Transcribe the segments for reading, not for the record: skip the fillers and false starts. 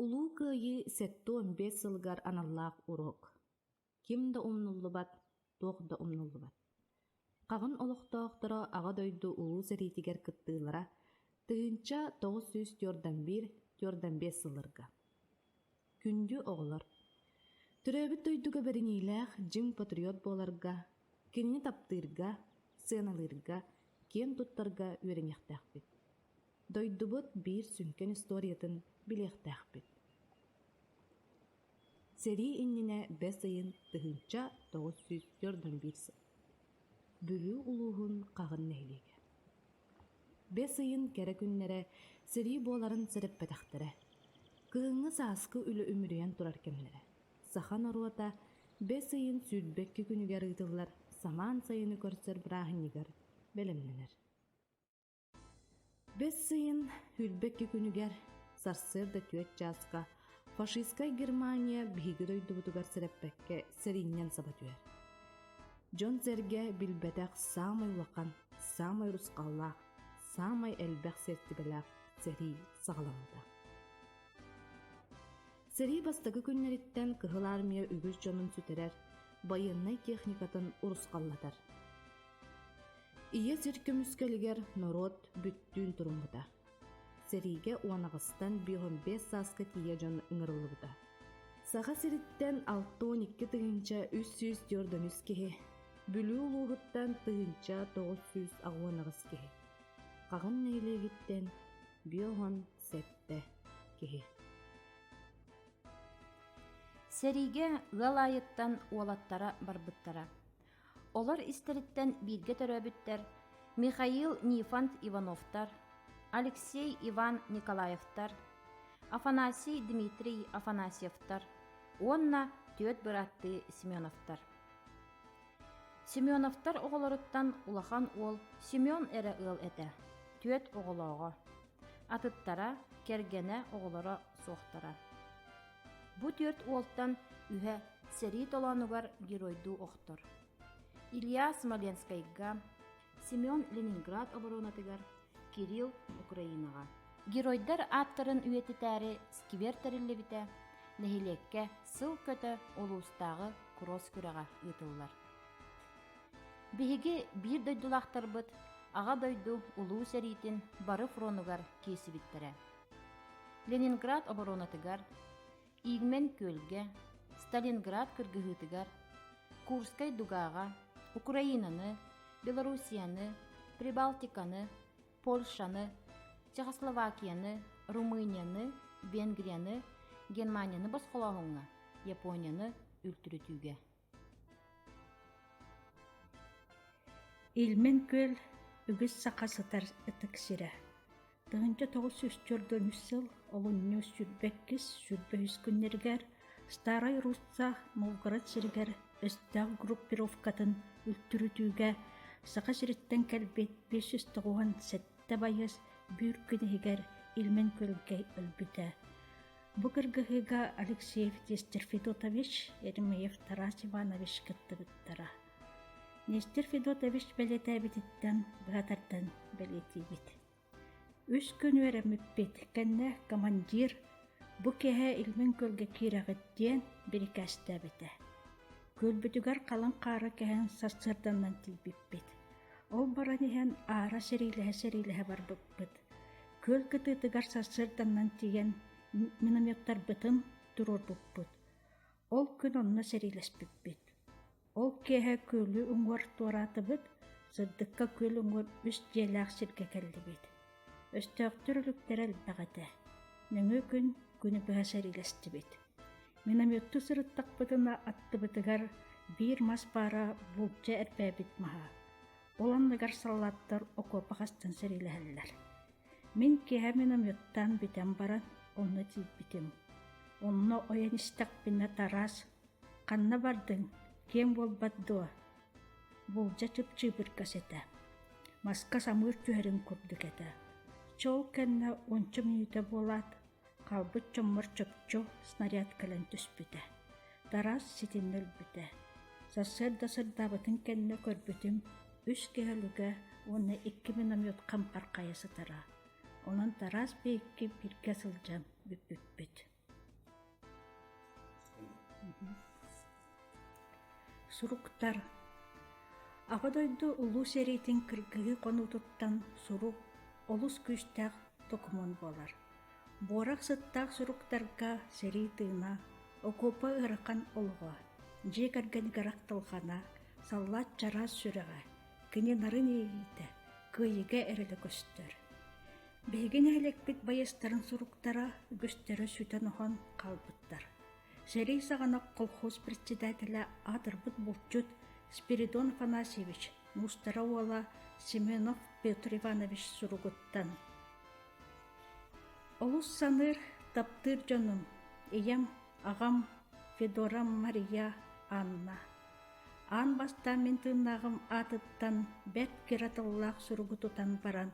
Улуу Кыайыы 75 сылыгар аналлаах уруок. Ким да умнуллубат, туох да умнуллубат. Хаҕын олохтоохторо Аҕа дойду Улуу сэриитигэр кыттыылара 1941-45 сылларга. Күндү оҕолор! Төрөөбүт дойдуга бэриниилээх дьиҥ патриот буоларга, кинини таптыырга, сыаналыырга, киэн туттарга үөрэниэхтээхпит. Дойдубут биир сүҥкэн историятын билиэхтээхпит. Сэрии иннинэ бэс ыйын 1941 сыл. Бүлүү улууһун Хаҕын нэһилиэгэ. Бэс ыйын кэрэ күннэрэ сэрии буоларын сэрэппэтэхтэрэ. Кыһыҥҥы сааскы үлэ үмүрүйэн турар кэмнэрэ. Саха норуота бэс ыйын 22 күнүгэр ыытыллар самаан сайыны көрсөр бырааһынньыгар бэлэмнэнэр. Бэс ыйын 22 күнүгэр сарсыарда түөрт чааска фашистскай Германия биһиги дойдубутугар сэрэппэккэ сэрииннэн саба түһэр. Дьон-сэргэ билбэтэх саамай улахан, саамай урусхаллаах, саамай элбэх сиэртибэлээх сэрии саҕаламмыта. Сэрии бастакы күннэриттэн Кыһыл Армия үгүс дьонун сүтэрэр, байыаннай техникатын урусхаллатар. Ийэ сир көмүскэлигэр норуот бүттүүн туруммута. Сэриигэ уон аҕыстан 55 сааска тиийэ дьон ыҥырыллыбыта. Саха сириттэн 62 343 киһи, Бүлүү улууһуттан 1988 киһи, Хаҕын нэһилиэгиттэн 57 киһи. Сэриигэ ыал аайыттан уолаттара барбыттара. Олор истэриттэн бииргэ төрөөбүттэр Михаил Нифонт Ивановтар, Алексей Иван Николаевтар, Афанасий Дмитрий Афанасьевтар уонна түөрт бырааттыы Семеновтар. Семеновтар оҕолоруттан улахан уол Семен эрэ ыал этэ, түөрт оҕолооҕо. Атыттара, кэргэнэ, оҕолоро суохтара. Бу түөрт уолтан үһэ сэрии толоонугар геройдуу охтор. Илья Смоленскайга, Семен Ленинград оборонатыгар, Кирилл Украинаҕа. Геройдар ааттарын үйэтитээри сквер тэриллибитэ, нэһилиэккэ сыл көтө улуустааҕы кросс күрэҕэ ыытыллар. Биһиги биир дойдулаахтарбыт Аҕа дойду Улуу сэриитин бары фронугар киирсибиттэрэ. Ленинград оборонатыгар, Игмен күөлгэ, Сталинград кыргыһыытыгар, Курскай дугааҕа, Украинаны, Белоруссияны, Прибалтиканы, Польшаны, Чехословакияны, Румынияны, Венгрияны, Германияны босхолооһуҥҥа, Японияны үлтүрүтүүгэ. Ильмень күөл үгүс саха сытар ытык сирэ. 1943 сыл олунньу 22-23 күннэригэр Старай Русса Новгород сиригэр өстөөх группировкатын үлтүрүтүүгэ Саха сириттэн кэлбит 597 байыас бүүр күн иһигэр Ильмень күөлгэ өлбүтэ. Бу кыргыһыыга Алексеев Нестер Федотович, Еремеев Тарас Иванович кыттыбыттара. Нестер Федотович бэлиэтээбититтэн быһа тардан бэлиэтиибит. Үс күн үөрэммиппит кэннэ командир бу киэһэ Ильмень күөлгэ киирэҕит диэн бирикээстээбитэ. Күөлбүтүгэр халыҥ хаары кэһэн сарсыарданан тиийбиппит. Ол баран иһэн аара сэриилэһэ-сэриилэһэ барбыппыт. Күөл кытыытыгар сарсыарданан тиийэн минометтарбытын туруорбуппут. Ол күн онно сэриилэспиппит. Ол киэһэ күөлү уҥуор туораатыбыт, сырдыкка күөл уҥуор үс дьиэлээх сиргэ кэллибит. Өстөөхтөр өлүктэрэ элбэх этэ. Нөҥүө күн күнү быһа сэриилэстибит. Минометтуу сырыттахпытына аттыбытыгар биир мас баара булча эрбээбит маһа. Ол анныгар саллааттар окуопа хастан сэриилэһэллэр. Мин киэһэ минометтаан бүтэн баран онно тиийбитим. Онно ойон истэхпинэ Тарас «Ханна бардыҥ? Киэҥ буолбат дуо?» Булдьа чып-чыыбыргас этэ. Маска самыыр түһэрин курдук этэ. Чэ ол кэннэ уонча мүнүүтэ буолаат, хаалбыт дьоммор чопчу снаряд кэлэн түспүтэ. Тарас ситиннэ өлбүтэ. Сарсыарда сырдаабытын кэннэ көрбүтүм, үс киһи өлүгэ уонна икки миномет хампархайа сытара. Онон Тарас биһикки бииргэ сылдьан бүппүппүт. Суруктар Аҕа дойду Улуу сэриитин кыргыһыы хонуутуттан сурук олус күүстээх докумуон буолар. Буорах сыттаах суруктарга сэрии тыына, окуопа ыарахан олоҕо, дьиэ кэргэнигэр ахтылҕана, саллаат чараас сүрэҕэ, кини нарын иэйиитэ, кыайыыга эрэлэ көстөр. Биһиги нэһилиэкпит байыастарын суруктара үгүстэрэ сүтэн-оһон хаалбыттар. Сэрии саҕана колхоз председателэ аатырбыт булчут Спиридон Афанасьевич Муустара уола Семенов Петр Иванович суругуттан Олус саныыр, таптыыр дьонум, ийэм, аҕам, Федора, Мария, Анна. Аан бастаан мин тыыннааҕым аатыттан бэрт кыра тыллаах суругу тутан баран,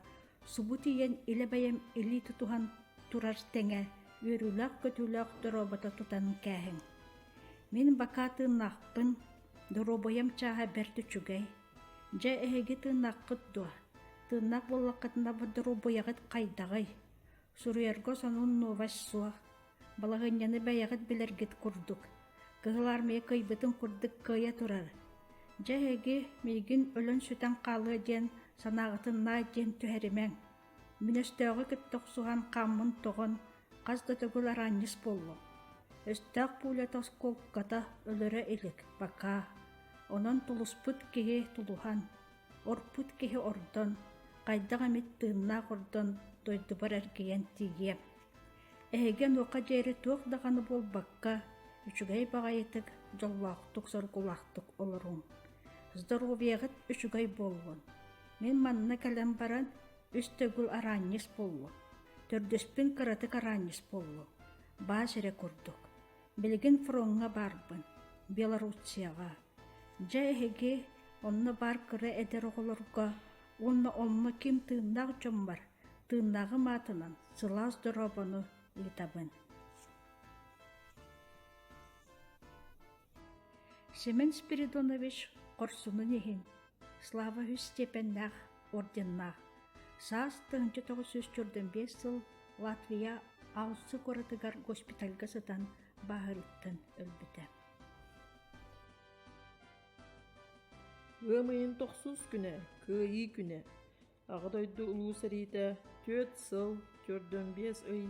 субу тиийэн илэ бэйэм илии тутуһан турар тэҥэ үөрүүлээх-көтүүлээх доруобата тутан кээһиҥ. Мин бакаа тыыннаахпын, доруобуйам чааһа бэрт үчүгэй. Дьэ, эһиги тыыннааххыт дуо? Тыыннаах буоллаххытына доруобуйаҕыт хайдаҕый? Суруйарга сонун новость суох. Балаһыанньаны бэйэҕит билэргит курдук. Кыһыл Аармыйа кыайбытын курдук кыайа турар. Дьэ, эһиги миигин өлөн-сүтэн хаалыа диэн санааҕытын наай диэн түһэримэҥ. Мин өстөөҕү кытта охсуһан хааммын тоҕон, хас да төгүл араанньыс буоллум. Өстөөх пулята оскуолката өлөрө илик, бакаа. Онон тулуспут киһи тулуһан, орпут киһи ордон, хайдах эмит тыыннаах ордон дойдубар эргийэн тиийиэм. Эһиги онуоха диэри туох даҕаны буолбакка, үчүгэй баҕайытык, дьоллоохтук-соргулаахтык олоруҥ. Здоровьеҕыт үчүгэй буоллун. Мин манна кэлэн баран үс төгүл араанньыс буоллум. Төрдүспүн кыратык араанньыс буоллум. Баас эрэ курдук. Билигин фроҥҥа баарбын, Белоруссияҕа. Дьэ эһиги онно баар кыра эдэр оҕолорго уонна онно ким тыыннаах дьоммор тыыннааҕым аатынан сылаас дорообону ыытабын. Семен Спиридонович хорсунун иһин Слава үс степеннээх орденнаах. Саас 1945 сыл Латвия Ауссы куоратыгар госпитальга сытан бааһырыттан өлбүтэ. Ыам ыйын тохсус күнэ, Кыайыы күнэ. Аҕа дойду Улуу сэриитэ түөрт сыл, 45 ый,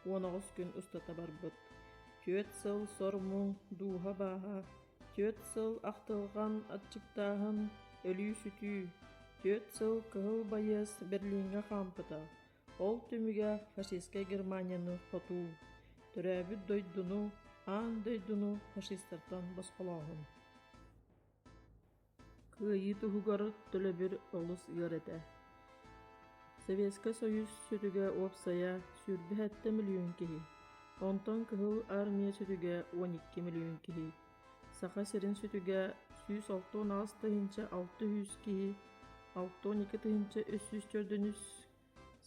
18 күн устата барбыт. Түөрт сыл сор-муҥ, дууһа бааһа, түөрт сыл ахтылҕан, аччыктааһын, өлүү-сүтүү, түөрт сыл кыһыл байыас Берлиҥҥэ хаампыта. Ол түмүгэ фашистскай Германияны хотуу, төрөөбүт дойдуну, аан дойдуну фашистартан босхолооһун. Кыайыы туһугар төлөбүр олус ыар этэ. Советскай Союз сүтүгэ уопсайа 27 миллион киһи, онтон Кыһыл Армия сүтүгэ 12 миллион киһи, Саха сирин сүтүгэ 168 тыһыынча 600 киһи, 62 тыһыынча 343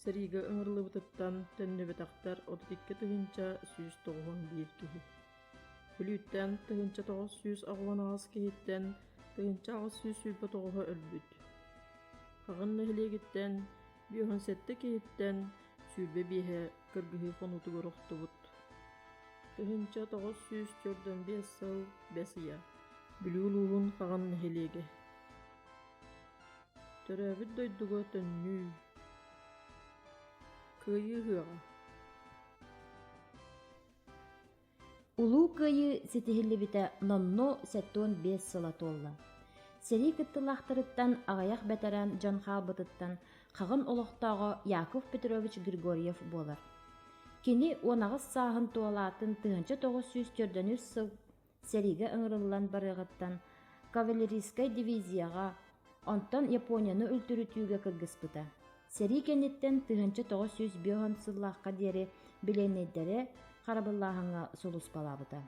сэриигэ ыҥырыллыбытыттан төннүбэтэхтэр 32 тыһыынча 191 киһи. Бүлүүттэн 1998 киһиттэн 1829 өлбүт. Хаҕын нэһилиэгиттэн 57 киһиттэн 25-э кыргыһыы хонуутугар охтубут. 1945 сыл бэс ыйа. Бүлүү улууһун Хаҕын нэһилиэгэ. Төрөөбүт дойдуга төннүү. Кыайыы ыһыаҕа. Улуу Кыайыы ситиһиллибитэ номнуо 75 сыла туолла. Сэрии кыттыылаахтарыттан аҕыйах бэтэрээн дьон хаалбытыттан Хаҕын олохтооҕо Яков Петрович Григорьев буолар. Кини 18 сааһын туолаатын 1943 сыл сэриигэ ыҥырыллан барыаҕыттан кавалерийскай дивизияҕа, онтон Японияны үлтүрүтүүгэ кыргыспыта. Сэрии кэнниттэн 1950 сыллаахха диэри билиэннэйдэри харабыллааһыҥҥа сулууспалаабыта.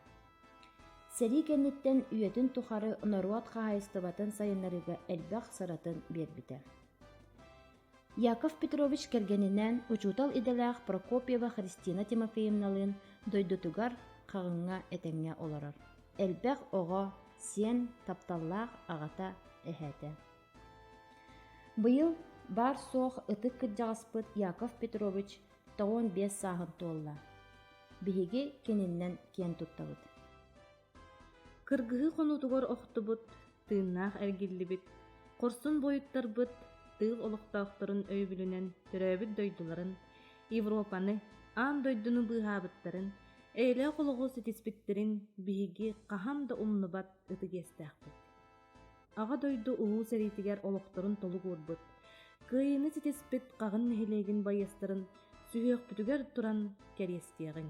Сэрии кэнниттэн үйэтин тухары норуот хаһаайыстыбатын сайыннарыыга элбэх сыратын биэрбитэ. Яков Петрович кэргэнинээн учуутал идэлээх Прокопьева Христина Тимофеевналыын дойдутугар Хаҕыҥҥа этэҥҥэ олорор. Элбэх оҕо, сиэн, тапталлаах аҕата, эһээтэ. Быйыл баар-суох ытык кырдьаҕаспыт Яков Петрович 95 сааһын туолла. Биһиги кининнэн киэн туттабыт. Кыргыһыы хонуутугар охтубут, тыыннаах эргиллибит, хорсун буойуттарбыт тыыл олохтоохторун өйөбүлүнэн төрөөбүт дойдуларын, Европаны, аан дойдуну быыһаабыттарын, эйэлээх олоҕу ситиспиттэрин биһиги хаһан да умнубат ытык иэстээхпит. Аҕа дойду Улуу сэриитигэр олохторун толук уурбут, Кыайыыны ситиспит Хаҕын нэһилиэгин байыастарын сүһүөхпүтүгэр туран кэриэстиэҕиҥ.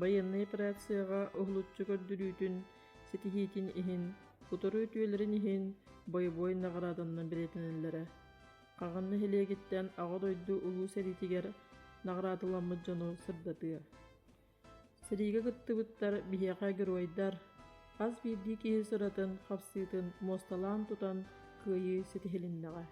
Байыаннай операцияҕа уһулуччу көрдөрүүтүн ситиһиитин иһин, утары үтүөлэрин иһин бойобуой наҕарааданан бэлиэтэнэллэрэ. Хаҕын нэһилиэгиттэн Аҕа дойду Улуу сэриитигэр наҕараадаламмыт дьону сырдатыа. Сэриигэ кыттыбыттар биһиэхэ геройдар, хас биирдии киһи сыратын, хапсыытын муосталаан тутан кыайыы ситиһилиннэҕэ.